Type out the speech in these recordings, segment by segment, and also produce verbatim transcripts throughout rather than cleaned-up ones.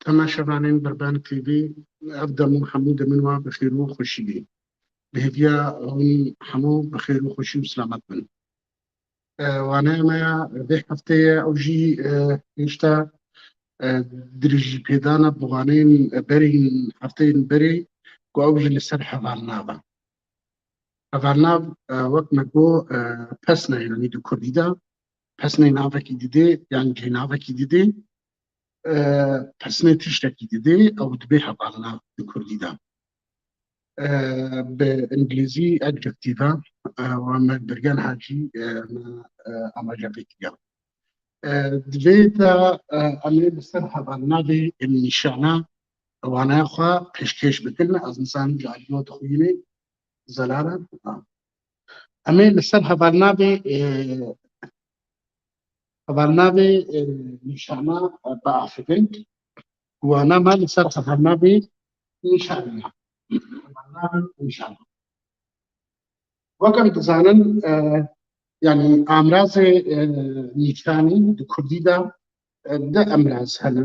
Temaşevanên Birben T V, ev dem û hemû demên wan bi xêr û xweşî bê. Bi hêviya hûn hemû bi xêr û xweşî û selamet bin. E, waneya me ya vê hefteyê ew jî, e, hêşta, e, dirêjî pêdana bi waneyên berî, hefteyên berê ku ew jî li ser hevalnav e. Hevalnav, e, wek me got, e, pesne, yanî di kurdî de pesnê navekî didê, yan cihê navekî didê, e, pesnê tiştekî didê, ew dibê hevalnav di kurdî de. E, bi îngilîzî adjective, e, we me birgen hacî, e, me, e, amaje pê kiriya. E, di vê de, e, em ê li ser hevalnavê nîşana waneya xwe pêşkêş bikin. Ez nizanim ji aliyê we dixwînê, zelal e. Ha. Em ê li ser hevalnavê, e, hevalnavê, e, nîşana, e, biaxivin. Wana me li ser hevalnavê nîşana. Hevalnavê nîşana. Wek em dizanin, e, yanî amrazê, e, nîşanî di kurdî de, e, du emraz hene.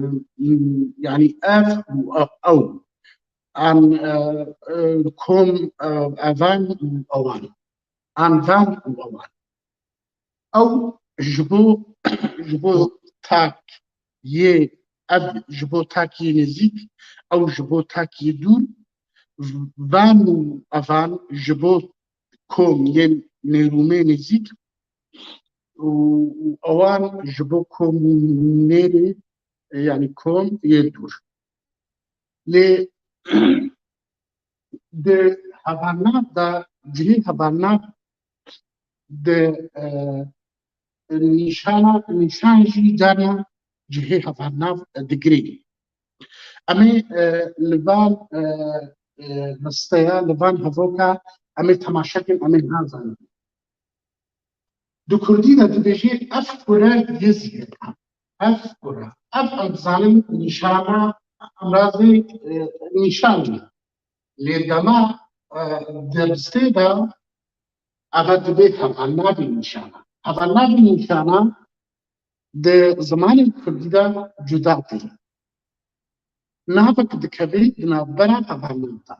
Yanî ev û ew. An, e, e, kom, e, evan û ewan. An van û ewan. Ew ji bo, ji bo tak yê, ev ji bo tak yê nêzîk, ew ji bo tak yê dûr, van û evan ji bo kom yên nêrûmê nêzîk û, û ewan ji bo kom û nêrê, yanî kom yê dûr. Lê di hevalnav de, cihê hevalnav di, e, nîşana, nîşan jî carna cihê hevalnav digirê. Em ê, e, li van, e, e, risteya, li van hevoka em ê temaşe kin, em ê niha zanin. Di kurdî de dibêjê ev kure yê zîrek e. Ev kure. Ev em dizanin nîşana, emrazê, e, nîşan e. Lê dema, e, di ristê de eve dibe hevalnavê nîşana. Hevalnavê nîşana di zimanê kurdî de cuda tê. Navek dikeve di navbera hevalnan de.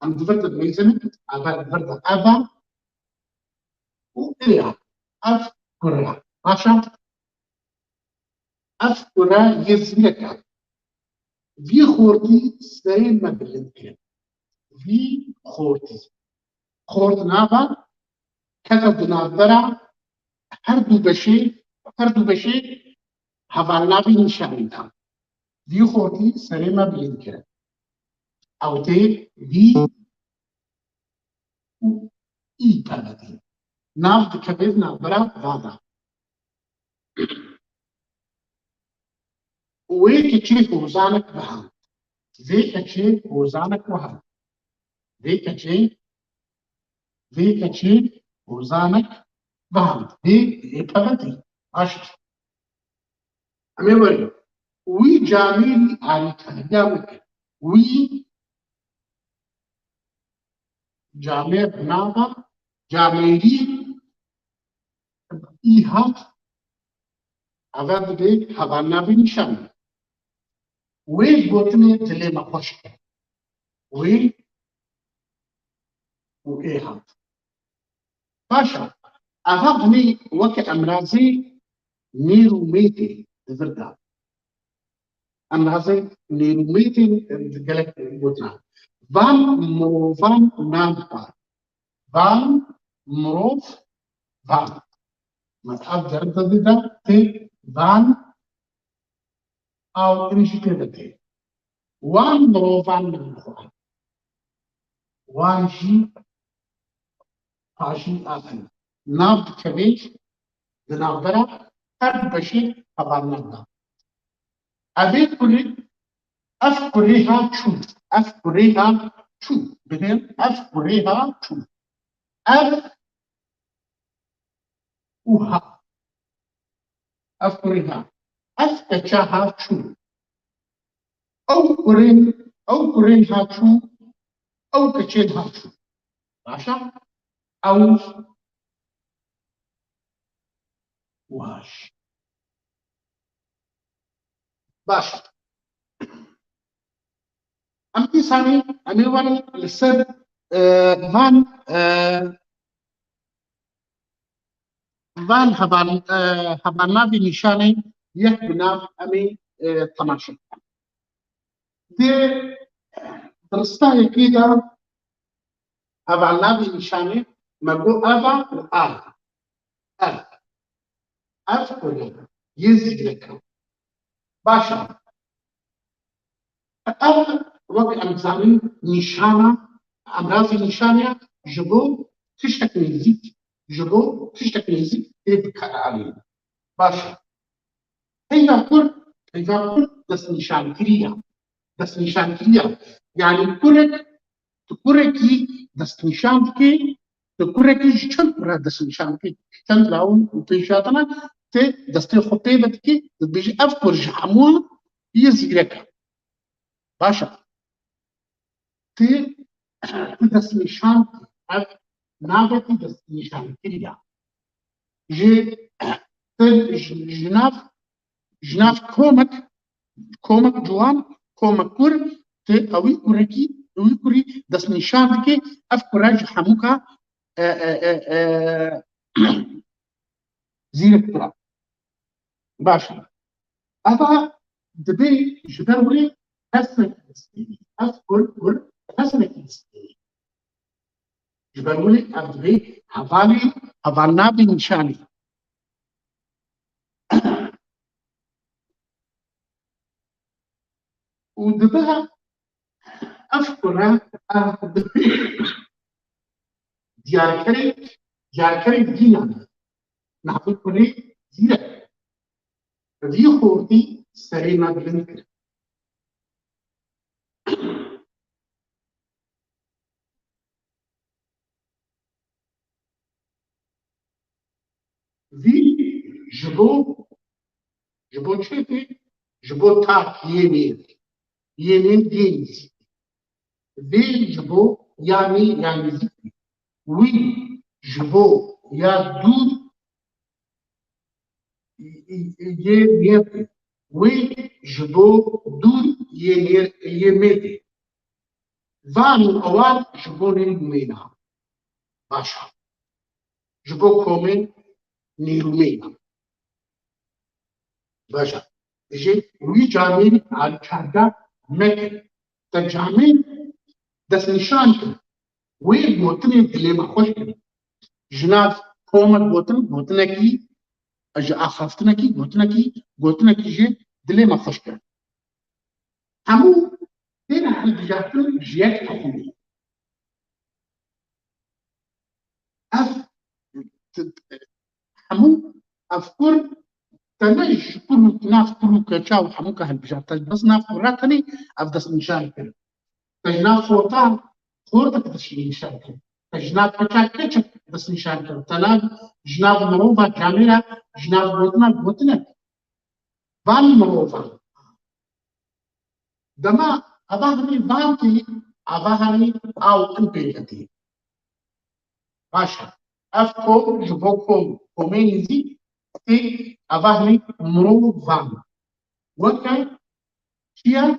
Em di vir de dibêjin, eve li vir de eve û ê ya. Ev kure. Baş e? Ev kure yê zîrek e. Vî xortî serê me bilind kir. Vî xortî. Xort nava kete di navbera her du beşê, her du beşê hevalnavê nîşanî de. Vî xortî serê me bilind kir. Ew tê vî û î peve tê. Nav dikeve di navbera va de. Wê keçê hozanek bihand. Vê keçê hozanek bihand. Vê keçê, vê keçê hozanek bihand. Vê ê peve tê. Baş e. Em ê werin. Wî camêrî alîkariya min kir. Wî camêr nava, camêrî î hat, eve dibe hevalnavê nîşanî. Wê gotinê dilê me xweş kir. Wê û ê hat. Baş e. Eva hemî weke emrazê nêr û mêtê di vir de. Emrazê nêr û mêtê di gelek gotina. Van mirovan nan xwar. Van mirov van. Mesela ev derin de tê van Ew din jî tê de tê. Wan mirovan min xwar. Wan jî pajî axin. Nav dikeve di navbera her du beşê hevalnan de. Evê kurê, ev kurê ha çû. Ev kurê ha çû. Bibêjin ev kurê ha çû. Ev û ha. Ev kurê ha. Ev keça ha çû. Ew kurên, ew kurên ha çû. Ew keçên ha çû. Baş e? Ew û ha jî. Baş. Em dîsanî em ê werin li ser, e, van, e, van heval, e, hevalnavê nîşanê yek bi nav em ê, e, temaşe bikin. Di, di rista yekê de hevalnavê nîşanê me got eva û a. Ev. Ev kure yê zîrek e. Baş e. Ev, wek em dizanin, nîşana, emrazê nîşanê ya ji bo tiştek nêzîk, ji bo tiştek nêzîk tê bikaranîn. Baş e. Peyva kur, peyva kur destnîşankirî ya. Destnîşankirî ya. Yanî kurek, tu kurekî destnîşan dikî, tu kurekî ji çend kura destnîşan dikî. Çend lawin û pêşhatana, tu destê xwe pê ve dikî, tu dibêjî, ev kur ji hemû yê zîrek e. Baş e. Tê destnîşan, ev navekî destnîşankirî ya. Ji, ji, ji nav, ji nav komek, komek ciwan, komek kur, tê ewî kurekî, ewî kurî destnîşan dike, ev kure ji hemûka, e, e, e, e, zîrek kura. Baş e. Eva dibê ji ber wê hesnek distînî. Ev kur, kur hesnek distînî. Ji ber wê ev dibê hevalî, hevalnavê nîşanî. Û dibe ev kure, ev dibê diyarkerê, diyarkerê dînan e. Navê kurê zîrek. Vî xortî serê me bilind kir. Vî ji bo, ji bo çi tê? Ji bo tak yê nêr. Yê nêr yê nêzîk. Vê ji bo ya nêr ya nêzîk. Wî ji bo ya dûr yê nêr. Wê ji bo dûr yê nêr yê mêrê. Van û ewan ji bo nêr û mêna. Baş e. Ji bo komên nêr û mêna. Baş e. Dibêje wî camêrî alîkarda meke. Te camêr destnîşan kir. Wê gotinê dilê me xweş kir. Ji nav komek gotin, gotinekî, ji axaftinekî, gotinekî, gotinekî jî dilê me xweş kir. Hemû têne hilbijartin ji yek tohumê. Ev t-, t-, hemû ev kur te ne ji kur û nav kur û keça û hemûka hilbijart. Te bes nav kura tenê ev destnîşan kir. Te ji nav xorta xortek destnîşan kir. Te ji nav keça keçek destnîşan kir. Te nav ji nav mirova camêra ji nav gotina gotinek. Van mirovan. Dema ava hinî van tê, ava hinî aw in pêketî. Baş e. Ev kom ji bo kom, komê nêzîk tê ava hinî mirovan. Weke çi ye?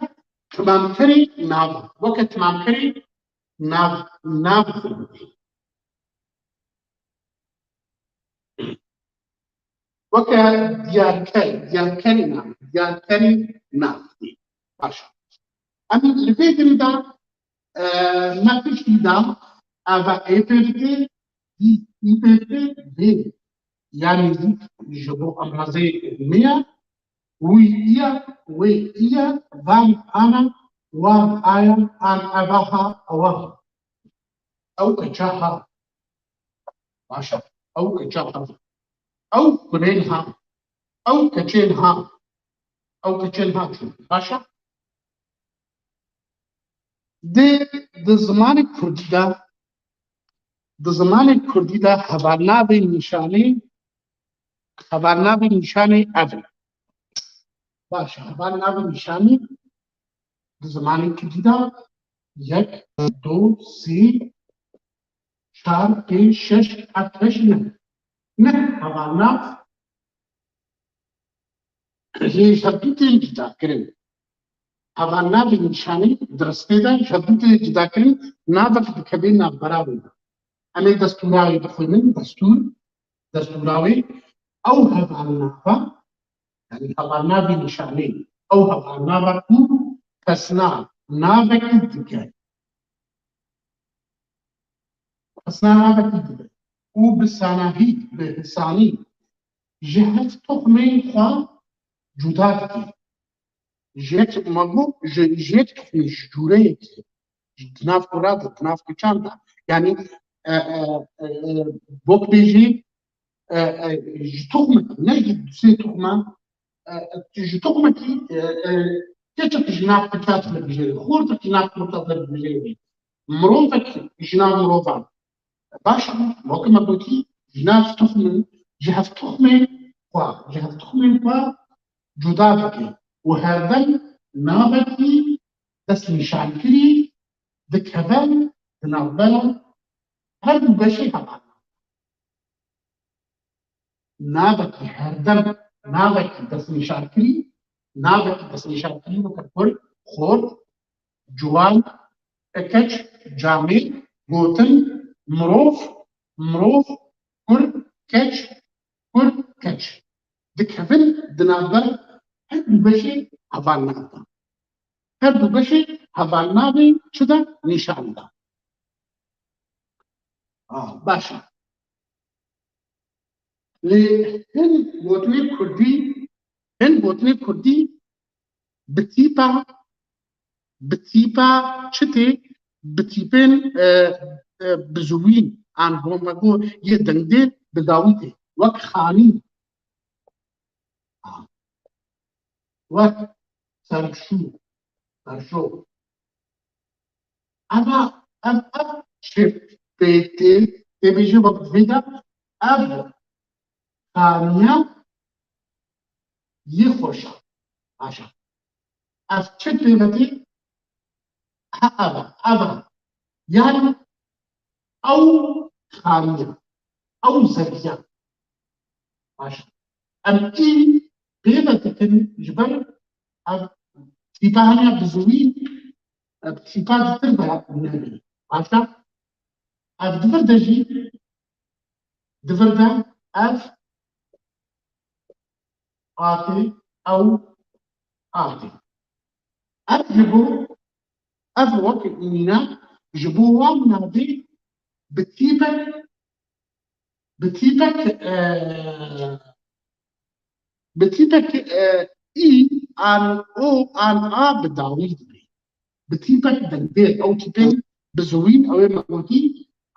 Timamkerê nav. Weke timamkerê nav, nav. Weke diyarker, diyarkerê nav, diyarkerê nav. Baş e. Em li vê derê de, e, me piştî de eva ê pê dike, dî, î pê dike, vê. Yanî dî ji bo emrazê me ye, wî ye, wê ye, van ana, wan aya, an eva ha, ewa ha. Ew keça ha. Baş e. Ew keça ha. Ew kurên ha. Ew keçên ha. Ew keçên ha çûn. Baş e. Di, di zimanê kurdî de, di zimanê kurdî de hevalnavê nîşanê, hevalnavê nîşanê ev e. Baş e. Hevalnavê nîşanê di zimanê kurdî de yek, du, sê, çar, pênc, şeş, heft, heşt, neh. Neh hevalnav. Lê ji hevdû tên cudakirin. Hevalnavê nîşanî di ristê de ji hevdû tê cudakirin, navek dikeve navbera wê de. Em ê destûra wê bixwînin, destûr, destûra wê, ew hevalnava, yanî hevalnavê nîşanî, ew hevalnava ku pesna navekî dike. Pesna navekî dike. Û bi sanahî, bi hisanî ji hevtoxmên xwe cuda dike. Ji yek, ma got, ji, ji yek toxmî, ji cûreyekê, ji di nav xwe re de, di nav keçan de. Yanî, e, e, e, e, bok bêjî, e, e, ji toxmekî, ne ji du sê toxma, e, e, ji toxmekî, e, e, keçek ji nav keça de dibijêre, xortek ji nav xorta de dibijêre, mirovek ji nav mirovan. Baş e, weke me gotî, ji nav toxmên, ji hevtoxmên xwe, ji hevtoxmên xwe cuda dike û herdem navekî destnîşankirî dikeve di navbera her du beşê hevalnavê. Navekî herdem, navekî destnîşankirî, navekî destnîşankirî weke kur, xort, ciwan, keç, camêr, gotin, mirov, mirov, kur, keç, kur, keç. Dikevin di navber her du beşê hevalnav de. Her du beşê hevalnavê çi de? Nîşan de. Ah, baş e. Lê hin gotinê kurdî, hin gotinê kurdî bi tîpa, bi tîpa çi tê? Bi tîpên, e, e, bizûwîn an, bo me got, yê dengdêr bi dawî tê. Wek xanî. Wek serşû, serşo. Eva, ev, ev çi pê tê, tê bêje wek vê de, ev xaniya yê xweş e. Baş e. Ev çi pê ve tê? Ha, ev e, ev e. Yani ew xaniya, ew zeriya. Baş e. Em î pê ve dikin ji ber ev tîpa hene bizûyî, ev tîpa di vir de nebî. Baş e. Ev di vir de jî, di vir de ev A tê, ew A tê. Ev ji bo, ev wek mîna ji bo wan navê bi tîpek, bi tîpek, e, bi tîpek, e, î an o an a bi dawî dibe. Bi tîpek dengdêr, ew tîpên bizûwîn, ew ê me gotî,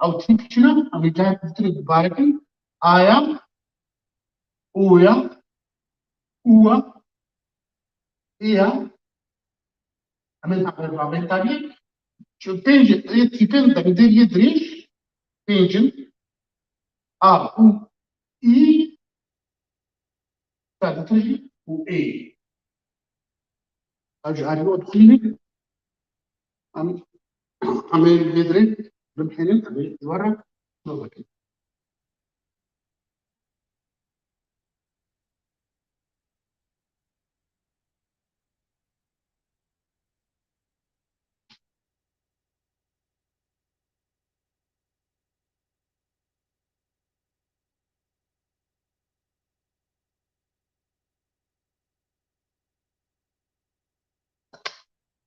ew tîp çi ne? Em ê cahek bitirê bibarekin. Aya, oya, uwa, eya. Em ê navê rabê tarî. Çi pênc ê tîpên dengdêr yê dirêj, pênc in. A, u, î, Sadetejî û ê. Ev ji alî we dixwînin. Em, em ê vê dirê bimhênin, em ê ji we re bikin.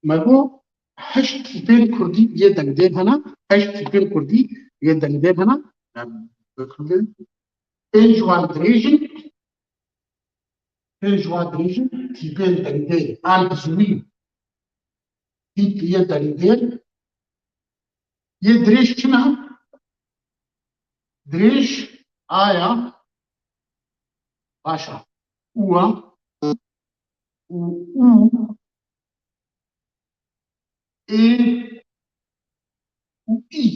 Me got heşt tîpên kurdî yê dengdêr hene, heşt tîpên kurdî yê dengdêr hene. Em bikirin. Pênc ji wan dirêj in, pênc ji wan dirêj in, tîpên dengdêr an bizûnî. Tîp yê dengdêr. Yê dirêj çi ne? Dirêj aya, baş e. Û a, û, û, ê û î.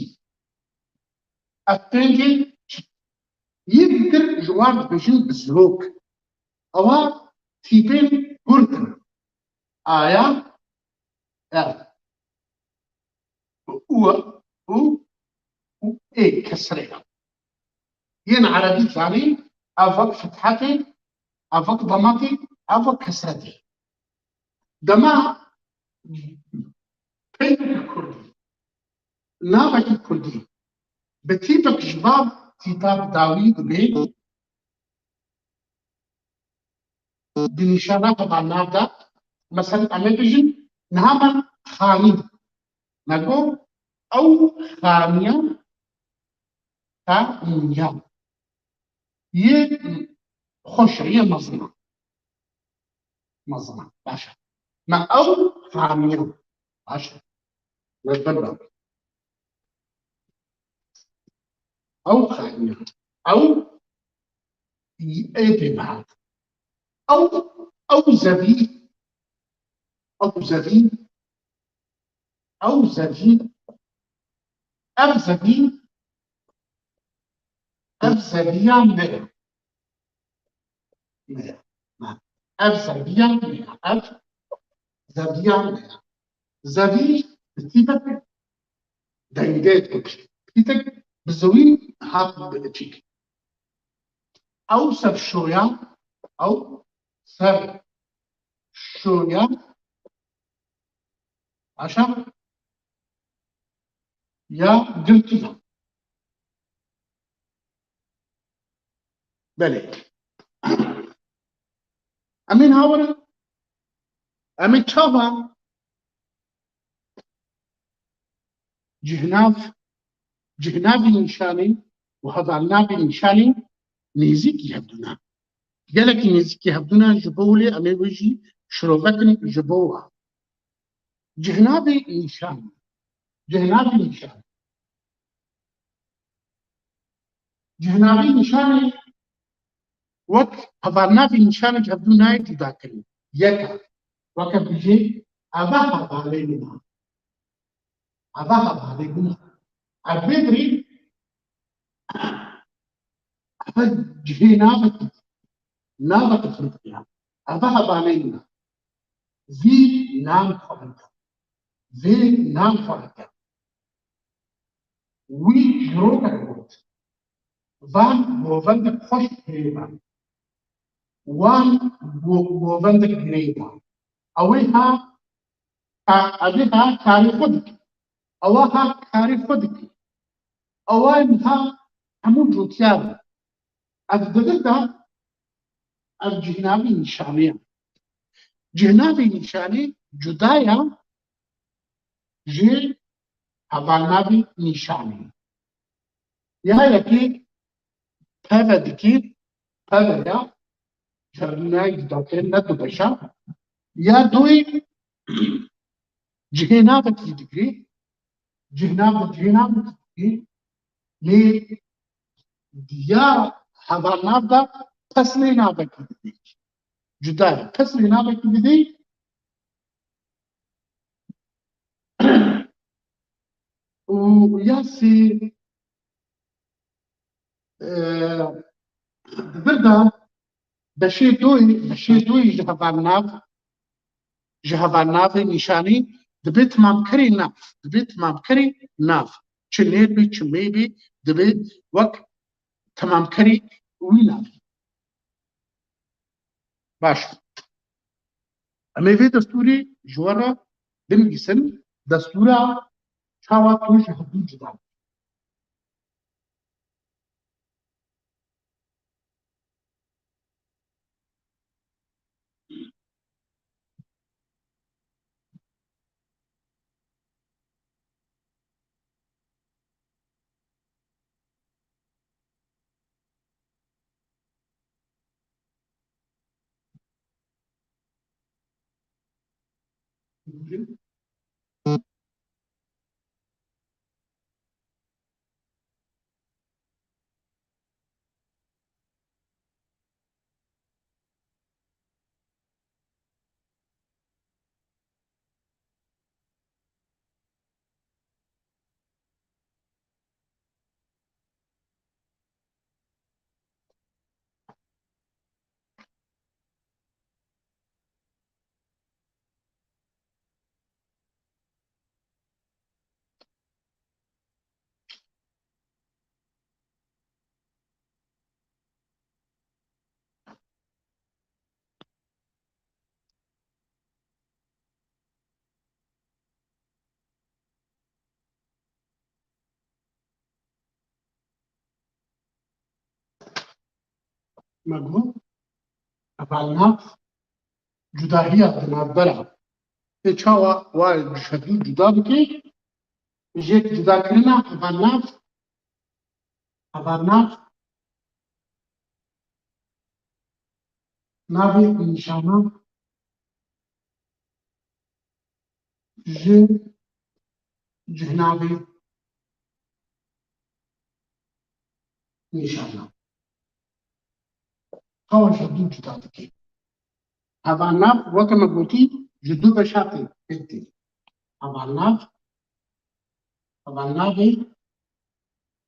Ev pêncê çi? Yê dîtir ji wan dibêjin bizirok. Ewa tîpên kurt in. Aya, ev. Û, û, û ê kesrê. Yên erebî zanî, ev wek fethetê, ev wek dematê, ev wek kesretê. Dema Peykekî kurdî, navekî kurdî, bi tîpek ji van tîpa bi dawî dibe, di nîşana hevalnav de, mesela, em ê bijin, niha me xanî, me got, ew xaniya xaniya yê xweş e, yê mezin e. Mezin e, baş e. Me ew xaniya, baş e. Me berda. Ew xaniya. Ew ê pê bihat. Ew, ew zevî, ew zevî, ew zevî, ev zevî, ev zeviya me ye. Me ye. Me. Ev zeviya me ye. Ev zeviya me ye. Zevî bi tîpek dengê, tîpek bi zewî hat bi çîk. Ew ser şoya, ew ser şoya, aşa ya girtî ya. Belê. Em ê niha werin. Em ê çavan cihnav, cihnavî nîşanî û hevalnavî nîşanî nêzîkî hevdû ne. Gelekî nêzîkî hevdû ne, ji bo wê em ê wê jî şirove kin ji bo wa. Cihnavî nîşanî. Cihnavî nîşanî. Cihnavî nîşanî wek hevalnavî nîşanê ji hevdû nayê cuda kirin. Yek e. Weke bijî, eva hevalê min e. Eva hevalê min e. Ev vê dirî, eva cihê navekî, navekî firqî ye. Eva hevalê min e. Vî nam xwe bike. Vê nam xwe bike. Wî çîrokek got. Van govendek xweş heye. Wan go-, govendek girê da. Ew ê ha, ha, ew ê ha karê xwe dike. Ewa ha karê xwe dike. Ewa niha hemû cotiyar in. Ev di vir de ev cihnavî nîşanê ye. Cihnavî nîşanê cuda ye ji hevalnavî nîşanê. Ya yekê peve dikî, peve ya, ji hevdû nayê cudakirin, ne du beş e. Ya duyê cihê navekî digirî, cihnav, cihê navekî digirî, lê di ya hevalnav de peslê navekî didî. Cuda ye. Peslê navekî didî, û ya sê, e, di vir de beşê doyî, beşê doyî ji hevalnav, ji hevalnavê nîşanî dibe timamkerê nav, dibe timamkerê nav. Çi nêr bî, çi mê bî, dibe wek timamkerê wî navê. Baş. Em ê vê destûrê ji we re binivîsin, destûra çawa tu ji hevdû cuda dikî. me got, hevalnav cudahiya di navbera. Tê çawa wa ji hevdû cuda bikê, ji yek cudakirina hevalnav, hevalnav navê nîşana ji cihnavê nîşana. Hewa ji hevdû cuda dike. Hevalnav, weke me gotî, ji du beşa tê, pêk tê. Hevalnav, hevalnavê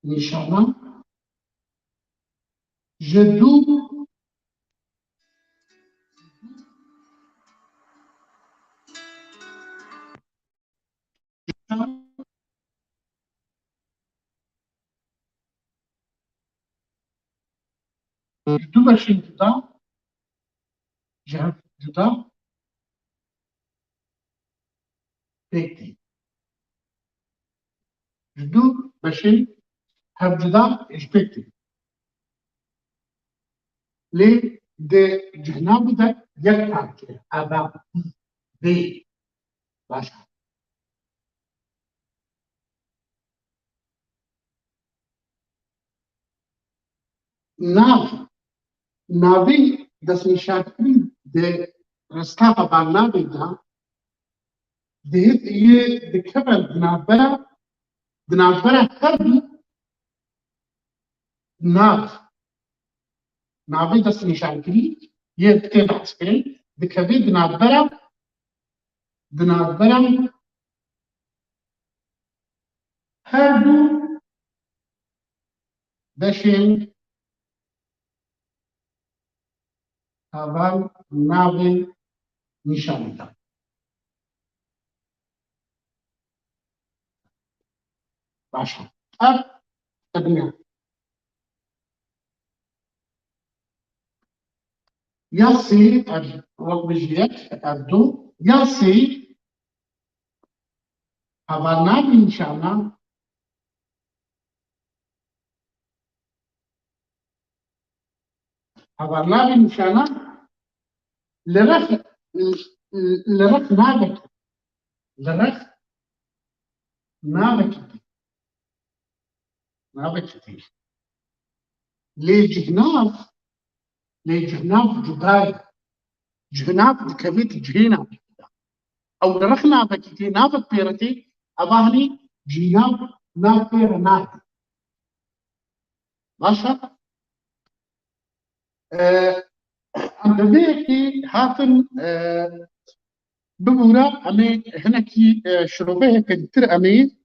nîşana ji du ji du beşên cuda, ji hev cuda pêk tê. Ji du beşên hev cuda ji pêk tê. Lê di cihnavê de yek kar dike. A, B, B. Baş e. Nav, navê destnîşankirin di rista hevalnavê de, di hêt yê dikeve di navbera, di navbera her du nav, navê destnîşankirî yê tê behskirin, dikeve di navbera, di navbera her du beşên hevalnavê nîşanî de. Baş e. Ev tevî ye. Ya sê, ev wek bijî yek, ev du. Ya sê, hevalnavê nîşana, hevalnavê nîşana li rex, li rex navekî, li rex navekî tê. Navekî tê. Lê cihnav, lê cihnav cuda ye. Cihnav dikevê di cihê navekî de. Ew li rex navekî tê, navek pê re tê, eva hinî cihnav nav pê re nade. Baş e? E, em bi vê yekê hatin, e, bibûre, em ê hinekî, e, şiroveyeke dîtir em ê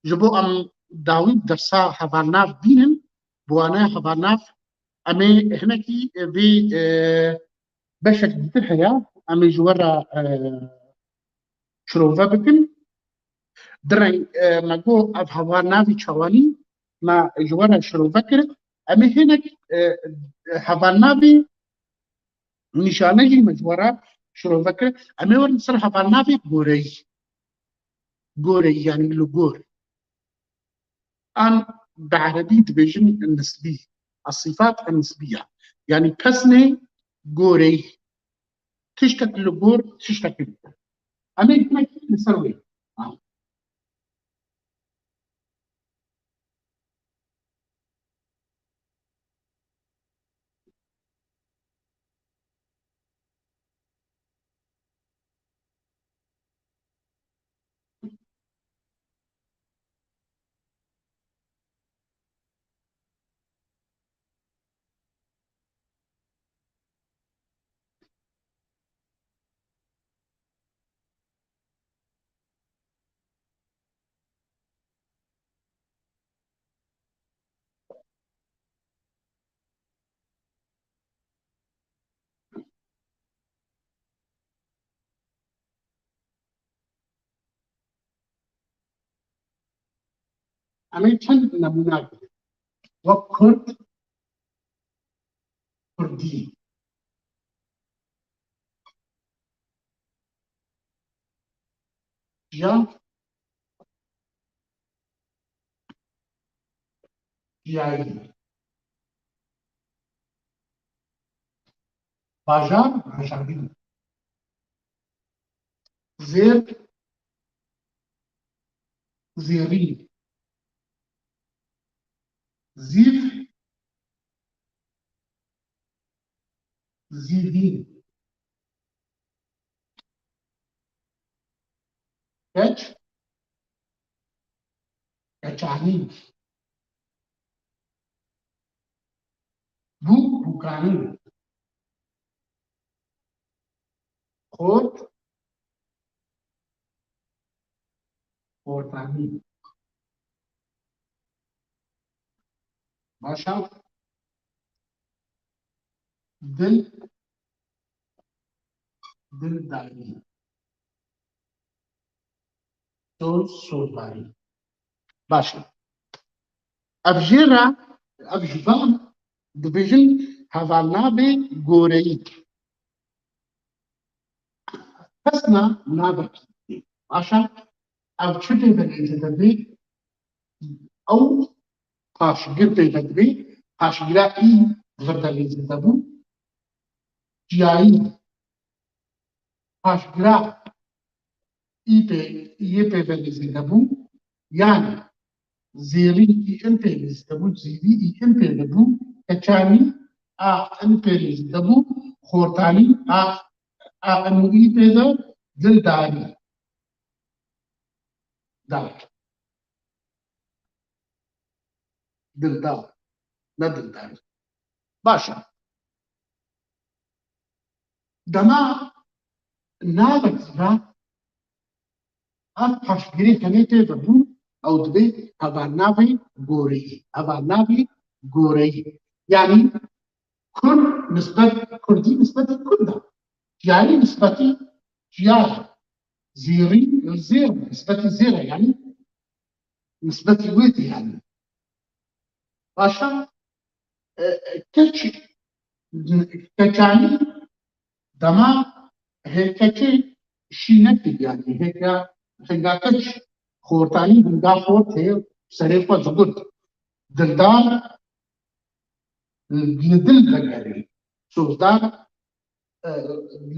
ji bo em dawî dersa hevalnav bînin, bi wane hevalnav em ê hinekî, e, vê, e, beşek dîtir heye, em ê ji we re, e, şirove bikin. Di reng, e, me got ev hevalnavî çawanî me ji we re şirove kir. Em ê hinek, e, hevalnavî nîşane jî me ji we re şirove kir. Em ê werin ser hevalnavê goreyî. Goreyî, yanî li gor. An bi erebî dibêjin nisbî. Esîfat nisbî ye. Yanî pesnê goreyî. Tiştek li gor, tiştekî li gor. Em ê hinek li ser wê. Em ê çend nemûne bigirin. Wek kurd, kurdî. Jiyan, jiyayî. Bajar, bajarî. Zêr, zêrî. Zîv, zîvî. Keç, keçanî. Bûk, bûkanî. Xort, xortanî. Baş e. Dil, dildarî. Soz, sozdarî. Baş e. Ev jê re, ev ji van dibêjin hevalnavê goreyî. Kesna navekî. Baş e. Ev çi pê ve lêzêde bê? Ew paşgir pê ve dibê. Paşgira î vir de lêzêde bû. Çiyayî. Paşgira î pê, yê pê ve lêzêde bû. Yani zêrî î in pê lêzêde bû, zîvî î in pê de bû, keçanî a in pê lêzêde bû, xortanî a, a in û î pê de, dildarî. Dar. Dildar. Ne dildarî. Baş e. Dema navek zira ev paşgirê hemê tê de bû, ew dibê hevalnavê goreyî. Hevalnavê goreyî. Yani kurd nisbet, kurdî nisbetî kurd e. Çiyayî nisbetî çiyar e. Zêrî, zêr, nisbetî zêr e. Yani nisbetî wê tê yani. Baş e, e, keç, keçanî dema hê keçê şînekî yani hêka, hêka keç xortanî hinga xort hê serê xwe zigut. Dildar li dil vegerê. Sozdar e,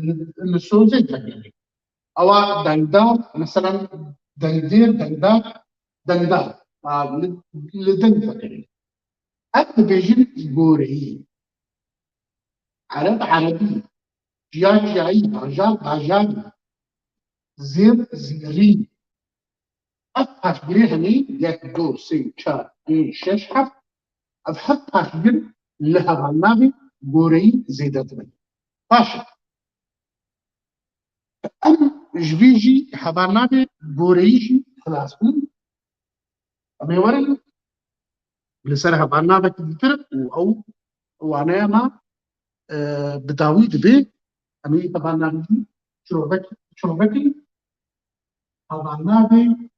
li, li sozê vegerê. Ewa dengdar, mesela dengdêr, dengdar, dengdar. A, li, li deng vegerê. Ev dibêjin goreyî. Ereb, erebî. Çiya, çiyayî. Bajar, bajarî. Zêr, zêrî. Ev paşgirê hemî yek, du, sê, çar, pênc, şeş, heft. Ev heft paşgir li hevalnavê goreyî zêde dibin. Baş e. Em ji vî jî hevalnavê goreyî jî xilas bûn. Em ê werin li ser hevalnavekî dîtir û ew waneya me, e, bi dawî dibe. Em ê hevalnavê jî çirovek, çirovekî hevalnavê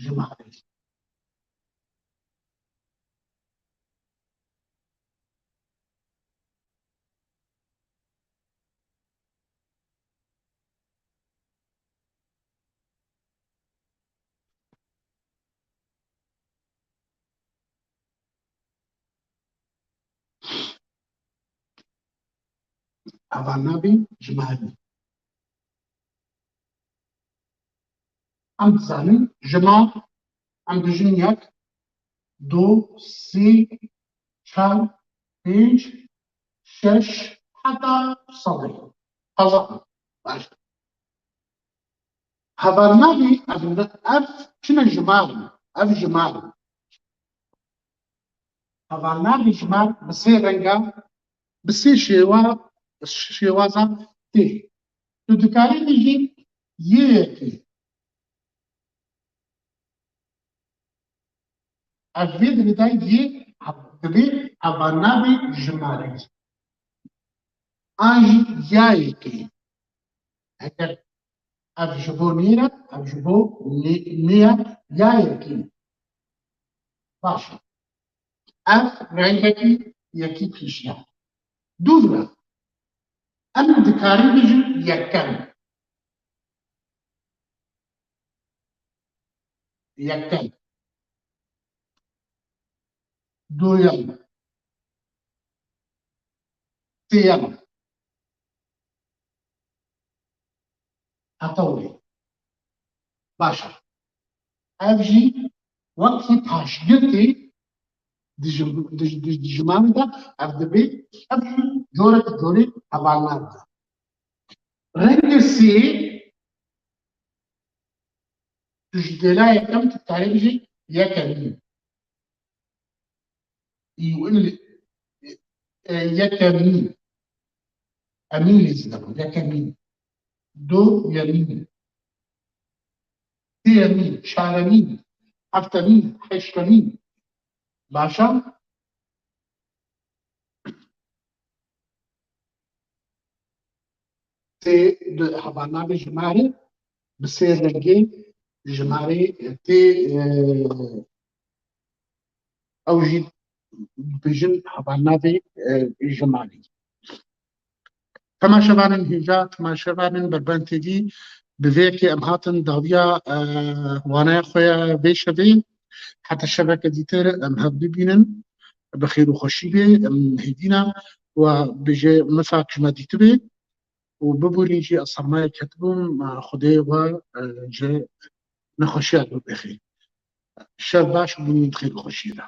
jimarê. Hevalnavê jimarî. Em dizanin jimar, em dijin yek, du, sê, çar, pênc, şeş, heta sedê. Hezar. Baş. Hevalnavê ev, ev çi ne jimar in? Ev jimar in. Hevalnavê jimar bi sê renga, bi sê şêwa, şêwaza tê. Tu dikarî bijî yê yekê. Ev vê dilê de yê dibê hevalnavê jimareyî. An jî ya yekê. Heger ev ji bo nêr e, ev ji bo nê-, nê ye, ya yekê. Baş e. Ev rengekî yekî pêşiya. Dûvra. Em dikarî bijin yekem. Yekem. Duyem. T M. Heta wê. Baş e. Ev jî wekî paşgirtê di ji-, di-, di-, di jimanê de ev dibê, ev jî corek corê hevalna dide. Rengê sê tu ji gêla yekem tu karê bijî yekemîn. Î-, e, yekemîn. Emîn lê zî dibû, yekemîn. Du yemîn. Sêyemîn, çaremîn, heftemîn, heştemîn. Baş e? Tê di hevalnavê jimarê bi sê rengê jimarê tê, e, ew jî dibêjin hevalnavê, e, jimarê. Temaşevanên hêja, temaşevanên Berben T V, bi vê yekê em hatin dawiya, e, waneya xwe ya vê şevê. Heta şeveke dîtir em hev bibînin. Bi xêr û xweşî bê, em hêdî ne. We bêje misak ji me dîtibê û bibûrîn jî ez sermayek ketibûm, e, Xwedê we, e, ji nexweşiya dûr bêxî. Şev baş û bimînin di xêr û xweşiyê de.